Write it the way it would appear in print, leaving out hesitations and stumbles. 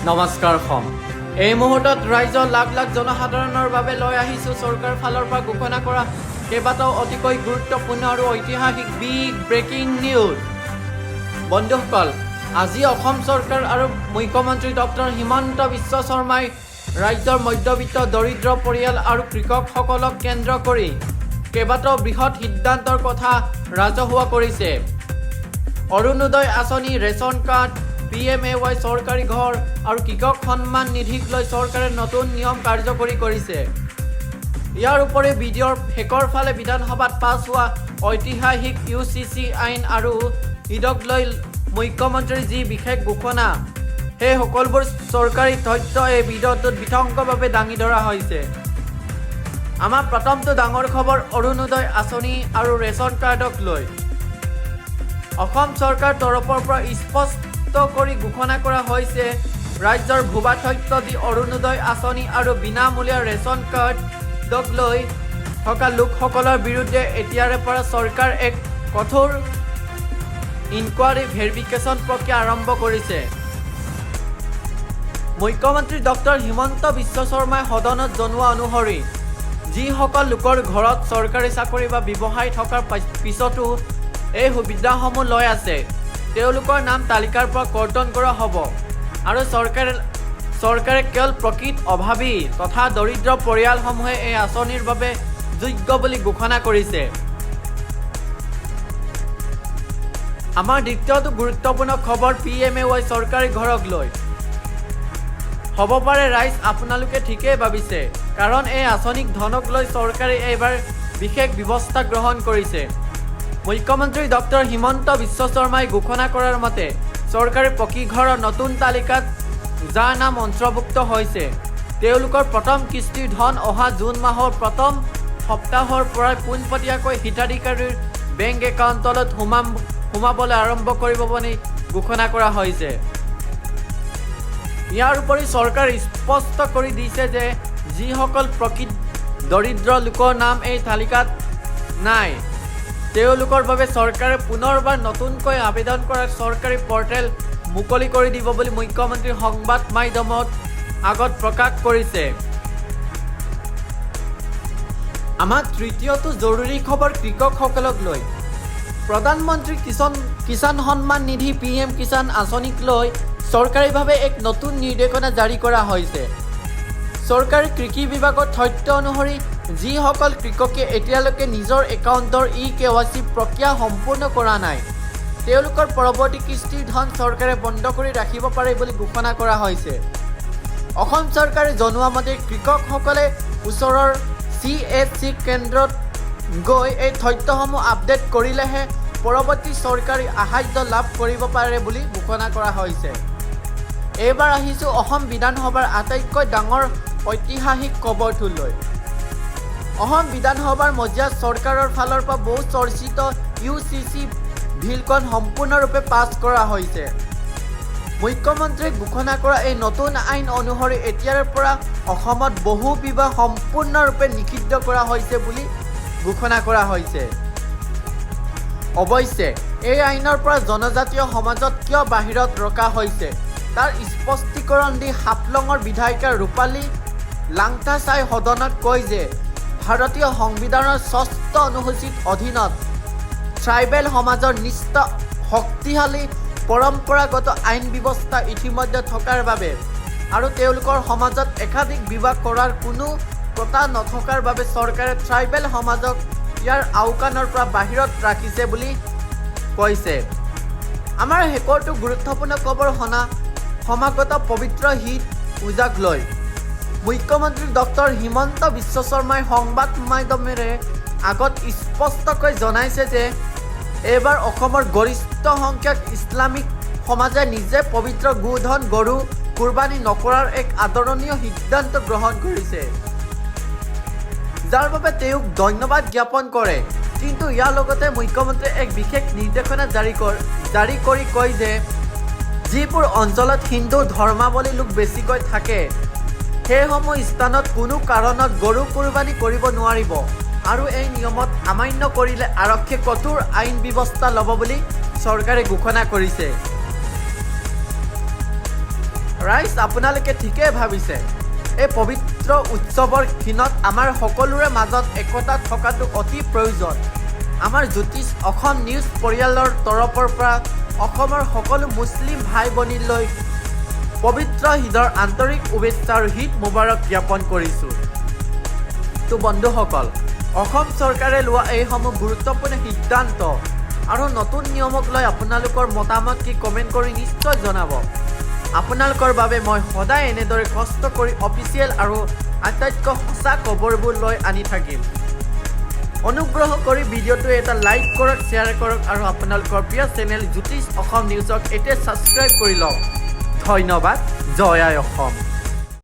নমস্কাৰ অসম। এই মুহূৰ্তত ৰাজ্যৰ লাখ লাখ জনসাধাৰণৰ বাবে লৈ আহিছোঁ চৰকাৰৰ ফালৰ পৰা ঘোষণা কৰা কেইবাটাও অতিকৈ গুৰুত্বপূৰ্ণ আৰু ঐতিহাসিক বিগ ব্ৰেকিং নিউজ। বন্ধুসকল, আজি অসম চৰকাৰ আৰু মুখ্যমন্ত্ৰী ডক্টৰ হিমন্ত বিশ্ব শৰ্মাই ৰাজ্যৰ মধ্যবিত্ত, দৰিদ্ৰ পৰিয়াল আৰু কৃষকসকলক কেন্দ্ৰ কৰি কেইবাটাও বৃহৎ সিদ্ধান্তৰ কথা ৰাজহুৱা কৰিছে। অৰুণোদয় আঁচনি, ৰেচন কাৰ্ড, পিএমএৱাই, চৰকাৰী ঘৰ আৰু কৃষক সন্মান নিধিক লৈ চৰকাৰে নতুন নিয়ম কাৰ্যকৰী কৰিছে। ইয়াৰ উপৰি ভিডিঅ'ৰ শেষৰ ফালে বিধানসভাত পাছ হোৱা ঐতিহাসিক ইউচিচি আইন আৰু ঈদক লৈ মুখ্যমন্ত্ৰীৰ যি বিশেষ ঘোষণা, সেই সকলোবোৰ চৰকাৰী তথ্য এই ভিডিঅ'টোত বিতংভাৱে দাঙি ধৰা হৈছে। আমাৰ প্ৰথমটো ডাঙৰ খবৰ অৰুণোদয় আঁচনি আৰু ৰেচন কাৰ্ডক লৈ। অসম চৰকাৰ তৰফৰ পৰা স্পষ্ট কৰি ঘোষণা কৰা হৈছে, ৰাজ্যৰ ভুৱা তথ্য দি অৰুণোদয় আঁচনি আৰু বিনামূলীয়া ৰেচন কাৰ্ডক লৈ থকা লোকসকলৰ বিৰুদ্ধে এতিয়াৰে পৰা চৰকাৰ এক কঠোৰ ইনকুৱাৰী ভেৰিফিকেশ্যন প্ৰক্ৰিয়া আৰম্ভ কৰিছে। মুখ্যমন্ত্ৰী ডক্টৰ হিমন্ত বিশ্ব শৰ্মাই সদনত জনোৱা অনুসৰি যিসকল লোকৰ ঘৰত চৰকাৰী চাকৰি বা ব্যৱসায় থকাৰ পিছতো এই সুবিধাসমূহ লৈ আছে, তেওঁলোকৰ নাম তালিকাৰ পৰা কৰ্তন কৰা হ'ব আৰু চৰকাৰে কেৱল প্ৰকৃত অভাৱী তথা দৰিদ্ৰ পৰিয়ালসমূহে এই আঁচনিৰ বাবে যোগ্য বুলি ঘোষণা কৰিছে। আমাৰ দ্বিতীয়টো গুৰুত্বপূৰ্ণ খবৰ পিএমএৱাই, চৰকাৰী ঘৰক লৈ। হ'ব পাৰে ৰাইজ, আপোনালোকে ঠিকেই ভাবিছে, কাৰণ এই আঁচনিক ধনক লৈ চৰকাৰে এইবাৰ বিশেষ ব্যৱস্থা গ্ৰহণ কৰিছে। মুখ্যমন্ত্ৰী ডক্টৰ হিমন্ত বিশ্ব শৰ্মাই ঘোষণা কৰাৰ মতে চৰকাৰী পকী ঘৰৰ নতুন তালিকাত যাৰ নাম অন্তৰ্ভুক্ত হৈছে, তেওঁলোকৰ প্ৰথম কিস্তিৰ ধন অহা জুন মাহৰ প্ৰথম সপ্তাহৰ পৰাই পোনপটীয়াকৈ হিতাধিকাৰীৰ বেংক একাউণ্টলৈ সোমাবলৈ আৰম্ভ কৰিব বুলি ঘোষণা কৰা হৈছে। ইয়াৰ উপৰি চৰকাৰে স্পষ্ট কৰি দিছে যে যিসকল প্ৰকৃত দৰিদ্ৰ লোকৰ নাম এই তালিকাত নাই, তেওঁলোকৰ বাবে চৰকাৰে পুনৰবাৰ নতুনকৈ আবেদন কৰাৰ চৰকাৰী পৰ্টেল মুকলি কৰি দিব বুলি মুখ্যমন্ত্ৰী সংবাদ মাধ্যমত আগত প্ৰকাশ কৰিছে। আমাৰ তৃতীয়টো জৰুৰী খবৰ কৃষকসকলক লৈ। প্ৰধানমন্ত্ৰী কিষাণ সন্মান নিধি, পিএম কিষাণ আঁচনিক লৈ চৰকাৰীভাৱে এক নতুন নিৰ্দেশনা জাৰি কৰা হৈছে। চৰকাৰী কৃষি বিভাগৰ তথ্য অনুসৰি যিসকল কৃষকে এতিয়ালৈকে নিজৰ একাউণ্টৰ ই কেৱাইচি প্ৰক্ৰিয়া সম্পূৰ্ণ কৰা নাই, তেওঁলোকৰ পৰৱৰ্তী কিস্তিৰ ধন চৰকাৰে বন্ধ কৰি ৰাখিব পাৰে বুলি ঘোষণা কৰা হৈছে। অসম চৰকাৰে জনোৱা মতে কৃষকসকলে ওচৰৰ চিএছচি কেন্দ্ৰত গৈ এই তথ্যসমূহ আপডেট কৰিলেহে পৰৱৰ্তী চৰকাৰী সাহায্য লাভ কৰিব পাৰে বুলি ঘোষণা কৰা হৈছে। এইবাৰ আহিছোঁ অসম বিধানসভাৰ আটাইতকৈ ডাঙৰ ঐতিহাসিক খবৰটোলৈ। অসম বিধানসভাৰ মজিয়াত চৰকাৰৰ ফালৰ পৰা বহু চৰ্চিত ইউচিচি বিলখন সম্পূৰ্ণৰূপে পাছ কৰা হৈছে। মুখ্যমন্ত্ৰীয়ে ঘোষণা কৰা এই নতুন আইন অনুসৰি এতিয়াৰে পৰা অসমত বহু বিবাহ সম্পূৰ্ণৰূপে নিষিদ্ধ কৰা হৈছে বুলি ঘোষণা কৰা হৈছে। অৱশ্যে এই আইনৰ পৰা জনজাতীয় সমাজক কিয় বাহিৰত ৰখা হৈছে, তাৰ স্পষ্টীকৰণ দি হাফলঙৰ বিধায়িকা ৰূপালী লাংথাচাই সদনত কয় যে ভাৰতীয় সংবিধানৰ ষষ্ঠ অনুসূচীৰ অধীনত ট্ৰাইবেল সমাজৰ নিষ্ঠ শক্তিশালী পৰম্পৰাগত আইন ব্যৱস্থা ইতিমধ্যে থকাৰ বাবে আৰু তেওঁলোকৰ সমাজত একাধিক বিবাহ কৰাৰ কোনো প্ৰথা নথকাৰ বাবে চৰকাৰে ট্ৰাইবেল সমাজক ইয়াৰ আওকাণৰ পৰা বাহিৰত ৰাখিছে বুলি কৈছে। আমাৰ শেষৰটো গুৰুত্বপূৰ্ণ খবৰ সমাগত পবিত্ৰ ঈদ পূজাক লৈ। মুখ্যমন্ত্ৰী ডক্টৰ হিমন্ত বিশ্ব শৰ্মাই সংবাদ মাধ্যমেৰে আগত স্পষ্টকৈ জনাইছে যে এইবাৰ অসমৰ গৰিষ্ঠ সংখ্যক ইছলামিক সমাজে নিজে পবিত্ৰ গোধন গৰু কুৰবানী নকৰাৰ এক আদৰণীয় সিদ্ধান্ত গ্ৰহণ কৰিছে, যাৰ বাবে তেওঁক ধন্যবাদ জ্ঞাপন কৰে। কিন্তু ইয়াৰ লগতে মুখ্যমন্ত্ৰীয়ে এক বিশেষ নিৰ্দেশনা জাৰি কৰি কয় যে যিবোৰ অঞ্চলত হিন্দু ধৰ্মাৱলী লোক বেছিকৈ থাকে, সেইসমূহ স্থানত কোনো কাৰণত গৰু কুৰবানী কৰিব নোৱাৰিব আৰু এই নিয়মত অমান্য কৰিলে আৰক্ষীয়ে কঠোৰ আইন ব্যৱস্থা ল'ব বুলি চৰকাৰে ঘোষণা কৰিছে। ৰাইজ, আপোনালোকে ঠিকেই ভাবিছে। এই পবিত্ৰ উৎসৱৰ ক্ষণত আমাৰ সকলোৰে মাজত একতা থকাটো অতি প্ৰয়োজন। আমাৰ জ্যোতিষ অসম নিউজ পৰিয়ালৰ তৰফৰ পৰা অসমৰ সকলো মুছলিম ভাই ভনীলৈ পবিত্ৰ ঈদৰ আন্তৰিক শুভেচ্ছা আৰু ঈদ মুবাৰক জ্ঞাপন কৰিছোঁ। তো বন্ধুসকল, অসম চৰকাৰে লোৱা এইসমূহ গুৰুত্বপূৰ্ণ সিদ্ধান্ত আৰু নতুন নিয়মক লৈ আপোনালোকৰ মতামত কি, কমেণ্ট কৰি নিশ্চয় জনাব। আপোনালোকৰ বাবে মই সদায় এনেদৰে কষ্ট কৰি অফিচিয়েল আৰু আটাইতকৈ সঁচা খবৰবোৰ লৈ আনি থাকিম। অনুগ্ৰহ কৰি ভিডিঅ'টো এটা লাইক কৰক, শ্বেয়াৰ কৰক আৰু আপোনালোকৰ প্ৰিয় চেনেল জ্যোতিষ অসম নিউজক এতিয়া ছাবস্ক্ৰাইব কৰি লওক। ধন্যবাদ। জয় আই অসম।